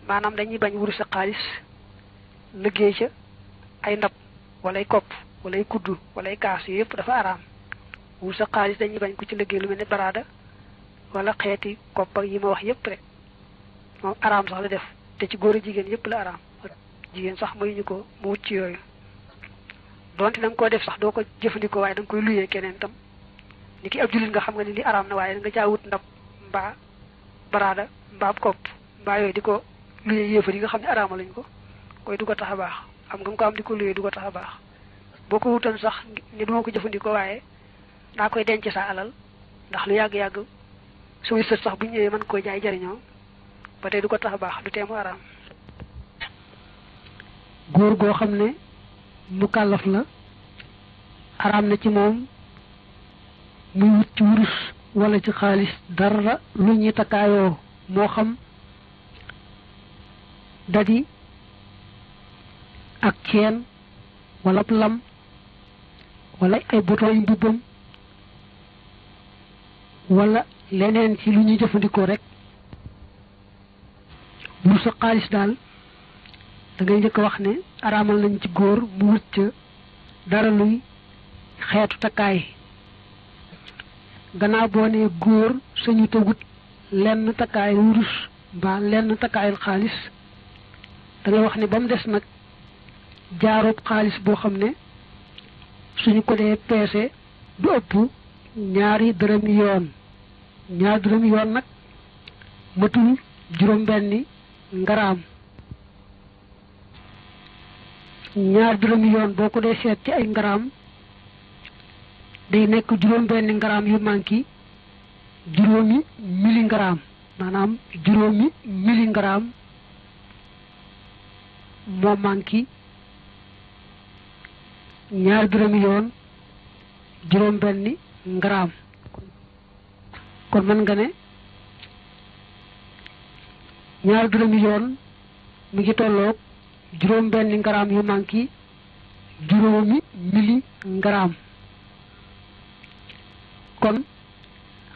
maanaam dañuy bañ wurus sa xaalis liggéey ca ay ndab wala ay kopp wala ay kuddu wala ay kaas yooyu yëpp dafa araam wurus sa xaalis dañuy bañ ku ci liggéey lu mel ne baraada wala xeeti kopp ak yi ma wax yëpp rek moom araam sax la def te ci góor a jigéen yëpp la araam jigéen sax mayuñu ko mu wut ci yooyu donte da nga koo def sax doo ko jëfandikoo waaye da nga koy luyee keneen tam ni ki ab jullit nga xam nga ni li araam na waaye da nga caa wut ndab mbaa baraada mbaa kopp mbaa yooyu di ko luyee yéefar yi nga xam ne araama lañ ko koy du ko tax a baax xam nga mu ko am di ko luyee du ko tax a baax boo ko wutoon sax ni duma ko jëfandikoo waaye daa koy denc sa alal ndax lu yàgg-yàgg suy sët sax bu ñëwee mën koo jaay jariñoo ba tey du ko tax a baax du teemu araam. góor goo xam ne mu kàllaf la araam na ci moom muy wut ci wurus wala ci xaalis dara lu ñuy takkaayoo moo xam dadi ak ceen wala lam wala ay bouton mbubbam wala leneen ci lu ñuy jëfandikoo rek wurus sa xaalis daal da ngay njëkk wax ne araamal nañ ci góor mu wut ca dara luy xeetu takkaay gannaaw boo ne góor sañu te wut lenn takkaay wurus mbaa lenn takkaayul xaalis da ngay wax ne ba mu des nag jaaroob xaalis boo xam ne suñu ko dee peese du ëpp ñaari dërëmi yoon ñaari dërëmi yoon nag matul juróom-benni ngaraam ñaar dërëmi yoon boo ko dee seet ci ay ngaraam day nekk juróom-benni ngaraam yu manki juróomi milligaraam maanaam juróomi milligaraam moo manki ñaar dërëmi yoon juróom-benni ngaraam kon mën nga ne ñaar dërëmi yoon mi ngi tolloog juróom-benni ngaraam yu manki juróomi milligaraam kon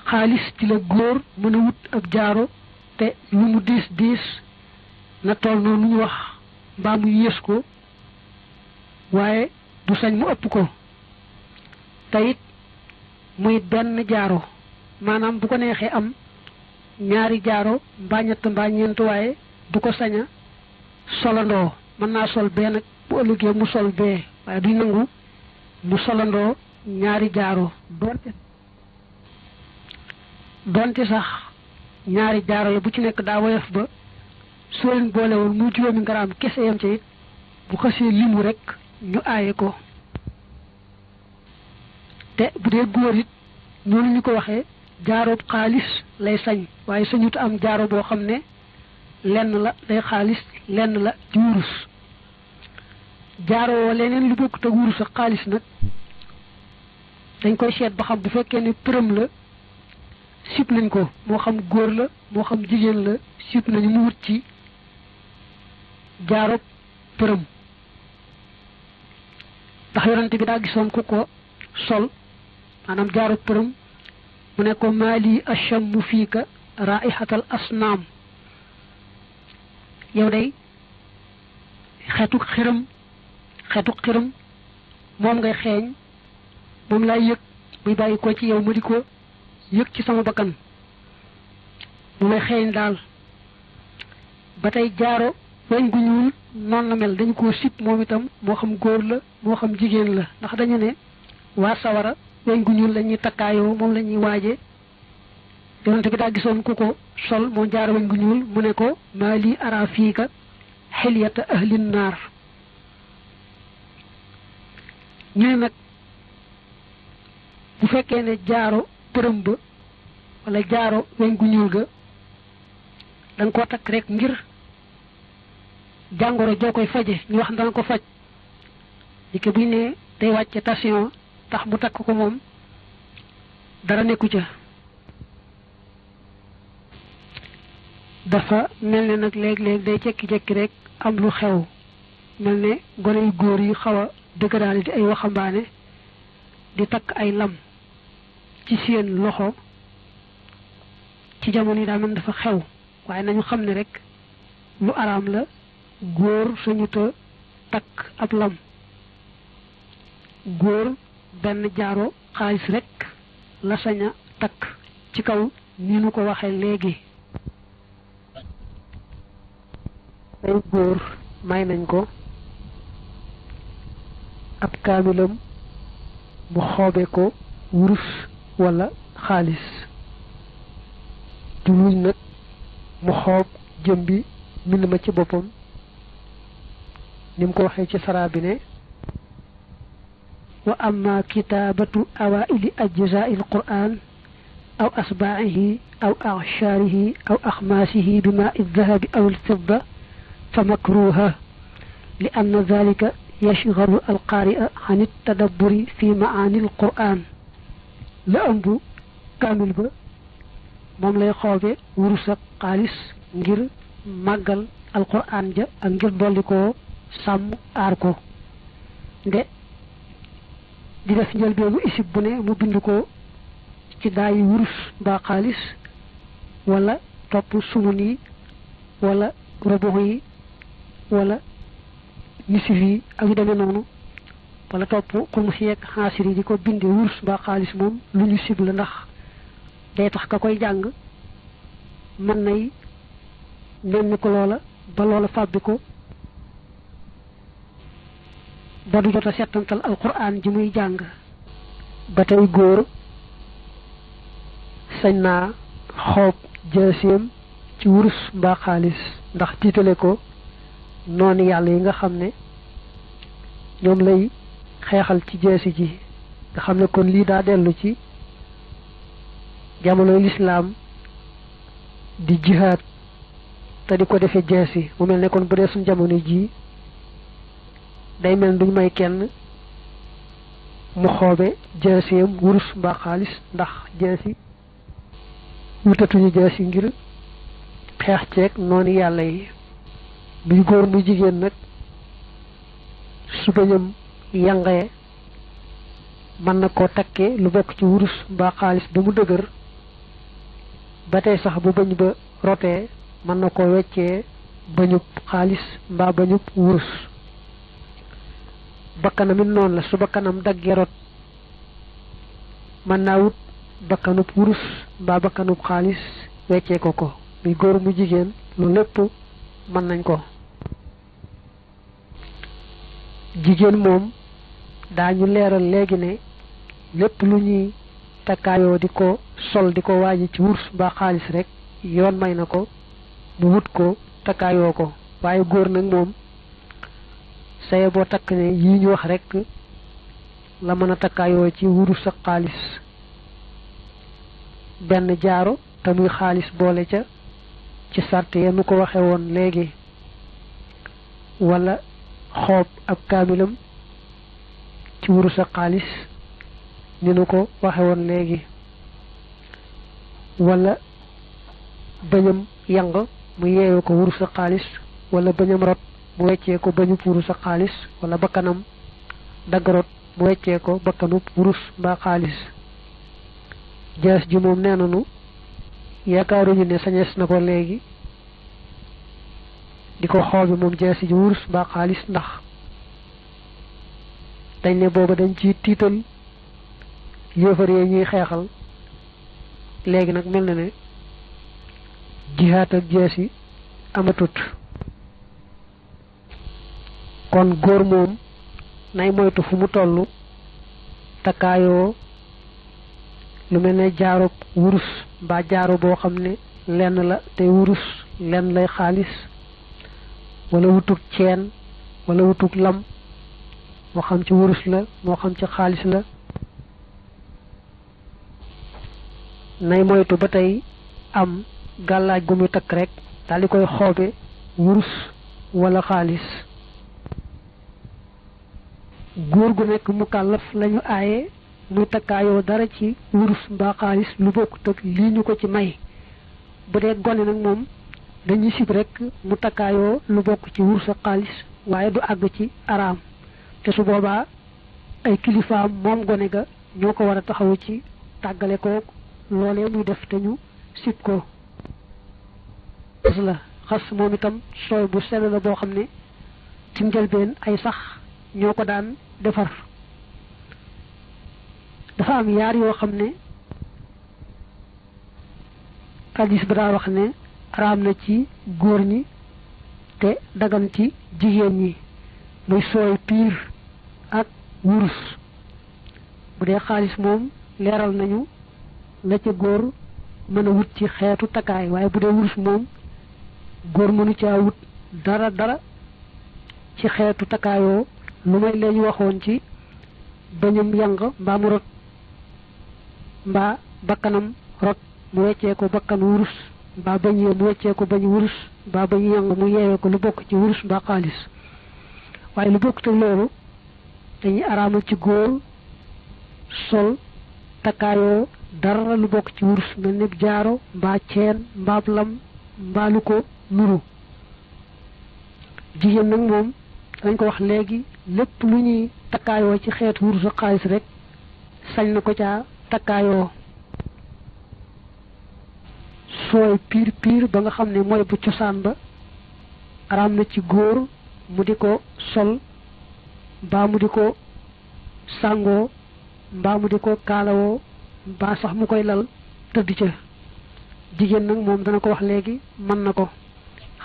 xaalis ci la góor mën a wut ab jaaro te lu mu diis diis na toll noonu ñu wax mbaa mu yées ko waaye du sañ mu ëpp ko te it muy benn jaaro maanaam bu ko neexee am ñaari jaaro mbaa ñett mbaa ñeent waaye du ko sañ a solandoo mën naa sol bee nag bu ëllëgee mu sol bee waaye duñ nangu mu solandoo ñaari jaaro donte sax ñaari jaaro la bu ci nekk daa woyof ba soo leen boole woon muy juróomi ngaraam kese yam ca it bu xasee limu rek ñu aaye ko te bu dee góor it noonu ñu ko waxee jaaroob xaalis lay sañ waaye sañut am jaaro boo xam ne lenn la day xaalis lenn la ci wurus jaaroo leneen lu bokkut ak wurus ak xaalis nag dañ koy seet ba xam bu fekkee ne përëm la sib nañ ko moo xam góor la moo xam jigéen la sib nañu mu wut ci jaaroob përëm ndax yonante bi daa gisoon ku ko sol maanaam jaaroob përëm mu ne ko maali ashammu fiika raihatal asnaam yow day xeetu xiram moom ngay xeeñ moom laay yëg muy bàyyi ko ci yow ma di ko yëg ci sama bakkan mu may xeeñ daal ba tey jaaro weñ gu ñuul noonu la mel dañu koo sib moom itam moo xam góor la moo xam jigéen la ndax dañu ne waa sawara weñ gu ñuul la ñuy takkaayoo moom la ñuy waaje yonente bi daa gisoon ku ko sol moo jaaro weñ gu ñuul mu ne ko maa lii ara fiika xilyata ahlin naar ñu ne nag bu fekkee ne jaaro përëm ba wala jaaro weñ gu ñuul ga da nga koo takk rek ngir jàngoro joo koy faje ñu wax dana ko faj li ko buñ ne day wàcce tension tax mu takk ko moom dara nekku ca dafa mel ne nag léeg-léeg day jekki-jekki rek am lu xew mel ne gone yu góor yi xaw a dëgëraale di ay waxambaane di takk ay lam ci seen loxo ci jamono yi daa mel dafa xew waaye nañu xam ne rek lu araam la góor sañuta takk ab lam góor benn jaaro xaalis rek la saña takk ci kaw ni nu ko waxe léegi ay góor may nañ ko ab kaamilam mu xoobe ko wurus wala xaalis juluñ nag mu xoob jëm bi mbind ma ci boppam ni mu ko waxee ci saraa bi ne wa amma kitaabatu awaili ajzaai alquran aw asbaa'ihi aw aghshaarihi aw axmaasihi bi maa aldahabi aw alfidda fa makruha li anna dhalika yashghalu alqaari'a an altadabburi fi maani alquran la ëmb kaamil ba moom lay xoobe wurus ak xaalis ngir màggal alquran ja ak ngir dolli koo sàmm aar ko nde di def njëlbeenu isib bu ne mu bind ko ci daayi wurus mbaa xaalis wala topp sumun yi wala robox yi wala nisif yi ak yu demee noonu wala topp xumus yeeg xaasir yi di ko binde wurus mbaa xaalis moom lu ñu sib la ndax day tax ka koy jàng mën nay nenn ko loola ba loola fàbbi ko ba du jot a settantal alquran ji muy jàng ba tey góor sañ naa xoob jaaseem ci wurus mbaa xaalis ndax tiitale ko noonu yàlla yi nga xam ne ñoom lay xeexal ci jaasi ji nga xam ne kon lii daa dellu ci jamonoy lislaam di jihaad te di ko defee jaasi mu mel ne kon bu dee suñ jamono ji day mel duñ may kenn mu xoobe jaasiyam wurus mbaa xaalis ndax jaasi wutatuñu jaasi ngir xeex ceeg noonu yàlla yi muy góor muy jigéen nag su bañam yàngee mën na koo takkee lu bokk ci wurus mbaa xaalis ba mu dëgër ba tey sax bu bañ ba rotee mën na koo weccee bañub xaalis mbaa bañub wurus bakkanam it noonu la su bakkanam daggee rot mën naa wut bakkanub wurus mbaa bakkanub xaalis weccee ko ko muy góor mu jigéen lu lépp mën nañ ko jigéen moom daañu leeral léegi ne lépp lu ñuy takkaayoo di ko sol di ko waaji ci wurus mbaa xaalis rek yoon may na ko mu wut ko takkaayoo ko waaye góor nag moom saye boo takk ne yii ñu wax rek la mën a takkaayoo ci wurus ak xaalis benn jaaro te muy xaalis boole ca ci sart ya nu ko waxe woon léegi wala xoob ab kaamilam ci wurus ak xaalis ni nu ko waxe woon léegi wala bañam yang mu yeewu ko wurus ak xaalis wala bañam rot mu weccee ko bañub wurus ak xaalis wala bakkanam dagg rot mu weccee ko bakkanub wurus mbaa xaalis jaas ji moom nee nanu yaakaaruñu ne sañees na ko léegi di ko xoobi moom jaasi ji wurus mbaa xaalis ndax dañ ne booba dañ ci tiital yéefar yee ñuy xeexal léegi nag mel na ne jihaat ak jaasi amatut kon góor moom nay moytu fu mu toll takkaayoo lu mel ne jaaro wurus mbaa jaaro boo xam ne lenn la te wurus lenn lay xaalis wala wutug ceen wala wutug lam moo xam ci wurus la moo xam ci xaalis la nay moytu ba tey am gàllaaj gu muy takk rek daal di koy xoobe wurus wala xaalis góor gu nekk mu kàllaf lañu aaye muy takkaayoo dara ci wurus mbaa xaalis lu bokkut ak lii ñu ko ci may bu dee gone nag moom dañuy sib rek mu takkaayoo lu bokk ci wurus ak xaalis waaye du àgg ci araam te su boobaa ay kilifaam moom gone ga ñoo ko war a taxawu ci tàggale ko loolee muy def te ñu sib ko la xas moom itam sooy bu sell la boo xam ne ci njëlbeen ay sax ñoo ko daan defar dafa am yaar yoo xam ne hadis ba daa wax ne araam na ci góor ñi te dagan ci jigéen ñi muy sooy piir ak wurus bu dee xaalis moom leeral nañu la ca góor mën a wut ci xeetu takkaay waaye bu dee wurus moom góor mënu caa wut dara ci xeetu takkaayoo lu may lañu waxoon ci bañum yang mbaa mu rot mbaa bakkanam rot mu weccee ko bakkan wurus mbaa bañ yee mu weccee ko bañ wurus mbaa bañ yang mu yeewee ko lu bokk ci wurus mbaa xaalis waaye lu bokk te loolu dañuy araamal ci góor sol takkaayoo dara lu bokk ci wurus mel ni jaaro mbaa ceen mbaa lam mbaa lu ko nuru jigéen nag moom dañ ko wax léegi lépp lu ñuy takkaayoo ci xeetu wurus ak xaalis rek sañ na ko caa takkaayoo sooy piir ba nga xam ne mooy bu cosaan ba araam na ci góor mu di ko sol mbaa mu di ko sàngoo mbaa mu di ko kaalawoo mbaa sax mu koy lal tëdd ca jigéen nag moom dana ko wax léegi mën na ko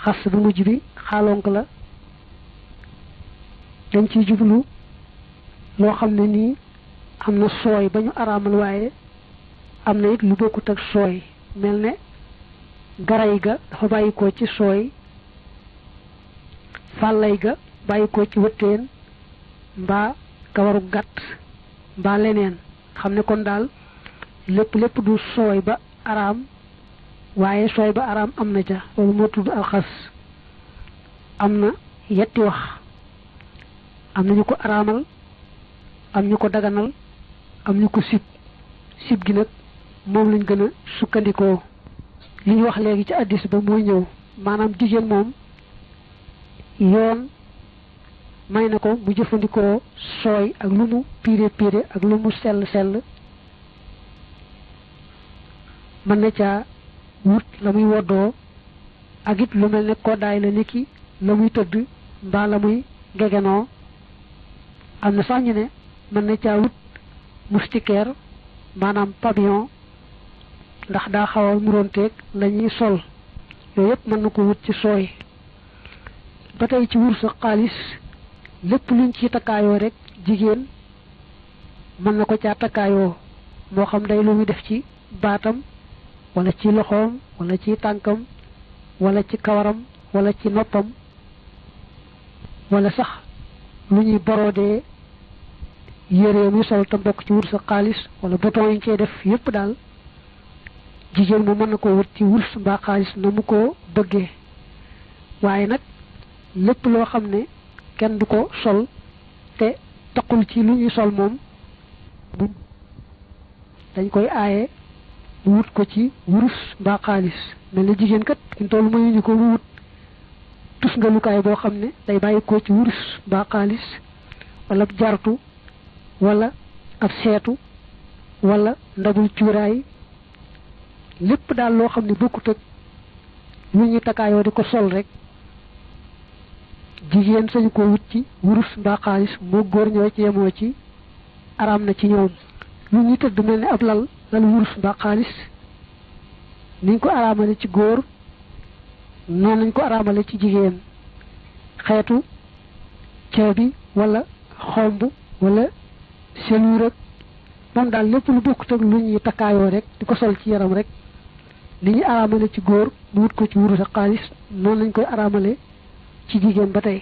xas bu mujj bi xaalonk la dañ ciy jublu loo xam ne nii am na sooy ba ñu araamal waaye am na it lu bokkut ak sooy mel ne garay ga dafa bàyyikoo ci sooy fàllay ga bàyyikoo ci wëttéen mbaa kawaru gàtt mbaa leneen xam ne kon daal lépp du sooy ba araam waaye sooy ba araam am na ca loolu moo tudd alxas am na yetti wax am na ñu ko araamal am ñu ko daganal am ñu ko sib gi nag moom lañ gën a sukkandikoo li ñu wax léegi ci addis ba mooy ñëw maanaam jigéen moom yoon may na ko mu jëfandikoo sooy ak lu mu piire ak lu mu sell mën na caa wut la muy woddoo ak it lu mel ne koddaay la niki la muy tëdd mbaa la muy gegenoo am na sax ñu ne mën na caa wut moustiquaire maanaam pavillon ndax daa xaw a muroonteeg la ñuy sol yooyu yëpp mën na ko wut ci sooy ba tey ci wurus ak xaalis lépp luñ ci takkaayoo rek jigéen mën na ko caa takkaayoo moo xam day lu muy def ci baatam wala ci loxoom wala ci tànkam wala ci kawaram wala ci noppam wala sax lu ñuy borodee yére muy sol te mbokk ci wurus ak xaalis wala bouton yi ñu cee def yépp daal jigéen mu mën na ko wut ci wurus mbaa xaalis na mu ko bëggee waaye nag lépp loo xam ne kenn du ko sol te taqul ci lu ñuy sol moom dañ koy aaye mu wut ko ci wurus mbaa xaalis mel na jigéen kat ñu toll mayuñu ko mu wut tus nga lukaay boo xam ne day bàyyi ko ci wurus mbaa xaalis wala ab jartu wala ab seetu wala ndabul cuuraay lépp daal loo xam ne bokkut ak lu ñuy takkaayoo di ko sol rek jigéen sañu ko wut ci wurus mbaa xaalis moo góor ñoo ci yemoo ci araam na ci ñoom lu ñuy tëdd mel ne ab lal wurus mbaa xaalis niñ ko araamale ci góor noonu lañ ko araamale ci jigéen xeetu caabi wala xomb wala seluur ak moom daal lépp lu bokkut ak lu ñuy takkaayoo rek di ko sol ci yaram rek li ñu araamale ci góor mu wut ko ci wurus ak xaalis noonu lañ koy araamale ci jigéen ba tey